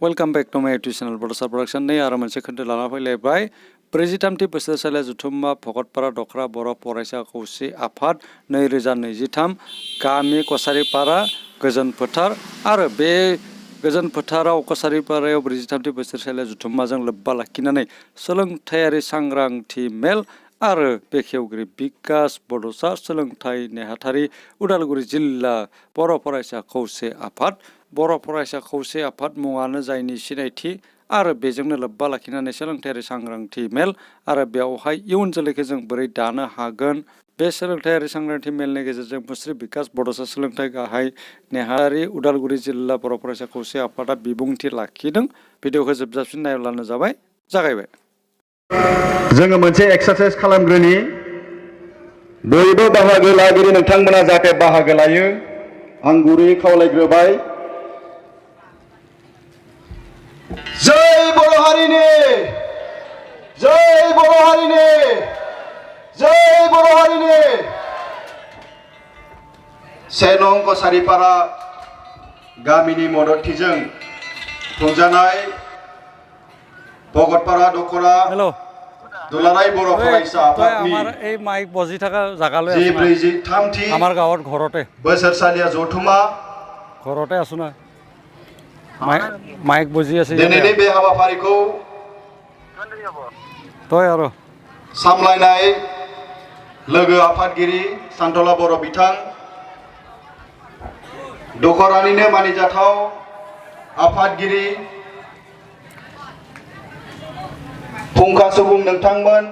Welcome back to my YouTube channel Bodosa Production नै आरो मोनसे खोन्दो लाना फैलायबाय 43थि बोसोरसालिया जुथुम्मा भकतपारा दखरा बर' फरायसा खौसे आफाद 2023 गामि कचारिपारा गोजोन फोथार आरो बे गोजोन फोथाराव कचारिपारायाव 43थि बोसोरसालिया जुथुम्माजों लोब्बा लाखिनानै सोलोंथायारि सांग्रांथि मेल आरो बेखेवगिरि-बिकाश बड'सा सोलोंथाइ नेहाथारि उदालगुरि जिल्ला बर' फरायसा खौसे आफाद बर' फरायसा खौसे आफाद मुङानो जायनि सिनायथि आरो बेजोंनो लोब्बा लाखिनानै सोलोंथायारि सांग्रांथि मेल आरो बेवहाय इयुन जोलैखौ जों बोरै दानो हागोन बे सोलोंथायारि सांग्रांथि मेलनि गेजेरजों मुस्रि बिकाश बड'सा सोलोंथाइ गाहाय नेहाथारि उदालगुरि जिल्ला बर' फरायसा खौसे आफादा बिबुंथि लाखिदों। भिडिअखौ जोबजासिम नायब्लानो जाबाय। जागायबाय। जोङो मोनसे एक्सारसाइज खालामग्रोनि बयबो बाहागो लागिरि नोंथांमोना जाहाथे बाहागो लायो आं गुरै खावलायग्रोबाय। जय बर' हारिनि जय बर' हारिनि जय बर' हारिनि से नं कचारिपारा गामिनि मददथिजों खुंजानाय भकतपारा दखरा दुलाराय बर' फरायसा आफादनि G23 आमार गावत घरते बोसोरसालिया जथुमा घरते आसुना माइक बजि आसे दिनैनि बे हाबाफारिखौ तय आरो सामलायनाय लोगो आफादगिरि सानथला बर' बिथां दखरानिनो मानिजाथाव आफादगिरि फुंखा सुबुं नोंथांमोन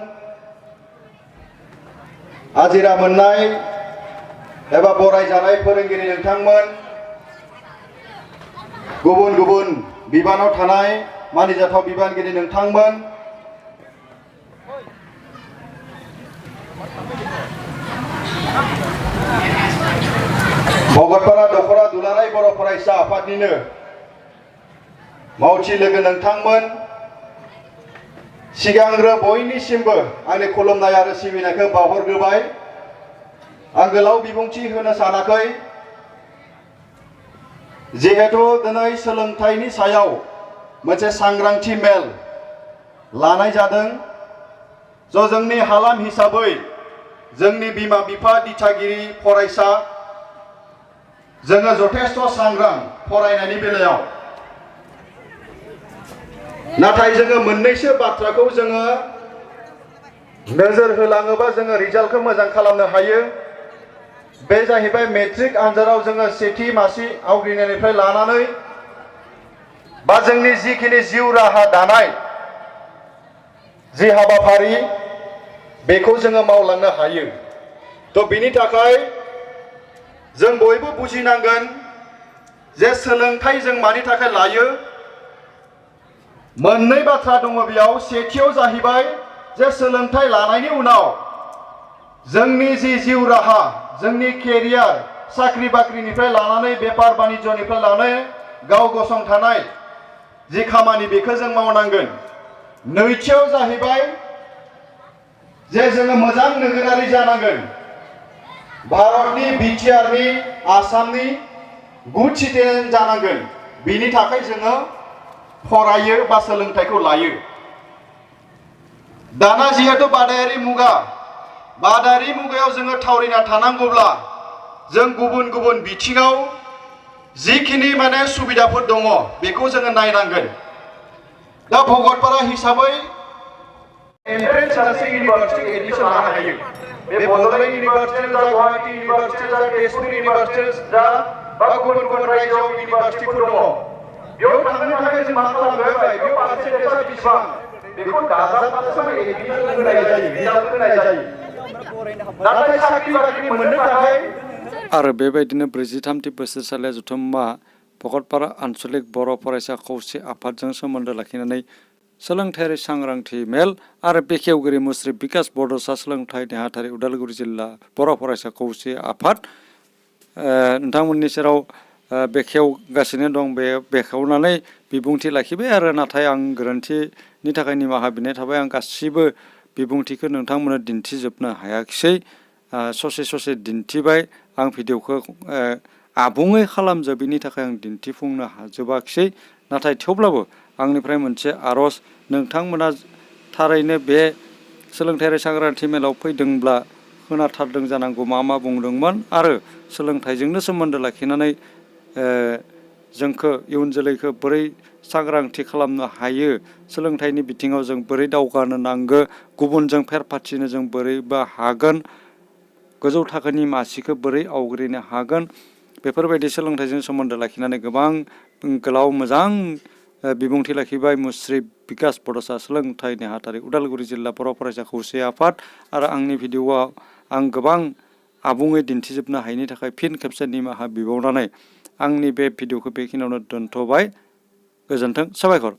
आजिरा मोननाय एबा बराय जानाय फोरोंगिरि नोंथांमोन गुबुन गुबुन बिबानाव थानाय मानिजाथाव बिबानगिरि नोंथांमोन भकतपारा दखरा दुलाराय बर' फरायसा आफादनिनो मावथि लोगो नोंथांमोन सिगांग्रो बयनिसिमबो आंनि खुलुमनाय आरो सिबिनायखौ बावहरग्रोबाय। आं गोलाव बिबुंथि होनो सानाखै जिहेतु दिनै सोलोंथाइनि सायाव मोनसे सांग्रांथि मेल लानाय जादों। जोंनि हालाम हिसाबै जोंनि बिमा बिफा दिथागिरि फरायसा जोङो जथेस्थ सांग्रां फरायनायनि बेलायाव नाथाय जोङो मोननैसो बाथ्राखौ जोङो नोजोर होलाङोबा जोङो रिजाल्टखौ मोजां खालामनो हायो। बे जाहैबाय मेट्रिक आनजादाव जोङो सेथि मासि आवग्रिनायनिफ्राय लानानै बा जोंनि जिखिनि जिउ राहा दानाय जि हाबाफारि बेखौ जोङो मावलांनो हायो। तो बिनि थाखाय जों बयबो बुजिनांगोन जे सोलोंथाइ जों मानि थाखाय लायो। मोननै बाथ्रा दङ बेयाव। सेथियाव जाहैबाय जे सोलोंथाइ लानायनि उनाव जोंनि जि जिउ राहा जोंनि केरियार साख्रि बाख्रिनिफ्राय लानानै बेफार बानिज्यनिफ्राय लानानै गाव गसंथानाय जि खामानि बेखौ जों मावनांगोन। नैथियाव जाहैबाय जे जोङो मोजां नोगोरारि जानांगोन। भारतनि बिटिआरनि आसामनि गुड सिटिजेन जानांगोन। बिनि थाखाय जोङो फरायो बा सोलोंथाइखौ लायो। दाना जिहेतु बादायारि मुगा बादायारि मुगायाव जोङो थावरिना थानांगौब्ला जों गुबुन गुबुन बिथिङाव जिखिनि माने सुबिदाफोर दङ बेखौ जोङो नायनांगोन। दा भकतपारा हिसाबै एन्ट्रेन्स होनासो इउनिभार्सिटि एडमिसन लानो हायो। बे बड'लेण्ड इउनिभार्सिटि जा गुवाहाटी इउनिभार्सिटि जा तेजपुर इउनिभार्सिटि जा बा गुबुन गुबुन रायजोआव इउनिभार्सिटिफोर दङ। बेयाव थांनो थाखाय जों मा खालामबाय बेयाव पार्सेन्टेजआ बेसेबां बेखौ दाजाबनासो एडमिसन होनाय जायो रिजाल्ट होनाय जायो। नाथाय साख्रि बाख्रि मोननो थाखाय आरो बेबायदिनो 43थि बोसोरसालिया जुथुम्मा भकतपारा आन्चलिक बर' फरायसा खौसे आफादजों सोमोन्दो लाखिनानै सोलोंथायारि सांग्रांथि मेल आरो बेखेवगिरि मुस्रि बिकाश बड'सा सोलोंथाइ नेहाथारि उदालगुरि जिल्ला बर' फरायसा खौसे आफाद नोंथांमोननि सेराव बेखेवगासिनो दं। बे बेखेवनानै बिबुंथि लाखिबाय आरो नाथाय आं गोरोन्थिनि थाखाय निमाहा बिनाय थाबाय। आं गासिबो बिबुंथिखौ नोंथांमोननो दिन्थिजोबनो हायाखिसै। ससे ससे दिन्थिबाय। आं भिडिअखौ आबुङै खालामजोबैनि थाखाय आं दिन्थिफुंनो हाजोबाखिसै। नाथाय थेवब्लाबो आंनिफ्राय मोनसे आरज नोंथांमोना थारैनो बे सोलोंथायारि सांग्रांथि मेलाव फैदोंब्ला खोनाथारदों जानांगौ मा बुंदोंमोन आरो सोलोंथाइजोंनो सोमोन्दो लाखिनानै जोंखौ इयुन जोलैखौ बोरै सांग्रांथि खालामनो हायो सोलोंथाइनि बिथिङाव जों बोरै दावगानो नांगौ गुबुनजों फेर फाथिनो जों बोरैबा हागोन गोजौ थाखोनि मासिखौ बोरै आवग्रिनो हागोन बेफोरबायदि सोलोंथाइजों सोमोन्दो लाखिनानै गोबां गोलाव मोजां बिबुंथि लाखिबाय मुस्रि बिकास बड'सा सोलोंथाइ नेहाथारि उदालगुरि जिल्ला बर' फरायसा खौसे आफाद आरो आंनि भिडिअ'आव आं गोबां आबुङै दिन्थिजोबनो हायैनि थाखाय फिन खेबसे निमाहा बिबावनानै आंनि बे भिडिअ'खौ बेखिनियावनो दोनथ'बाय गोजोन्थों साबायखर।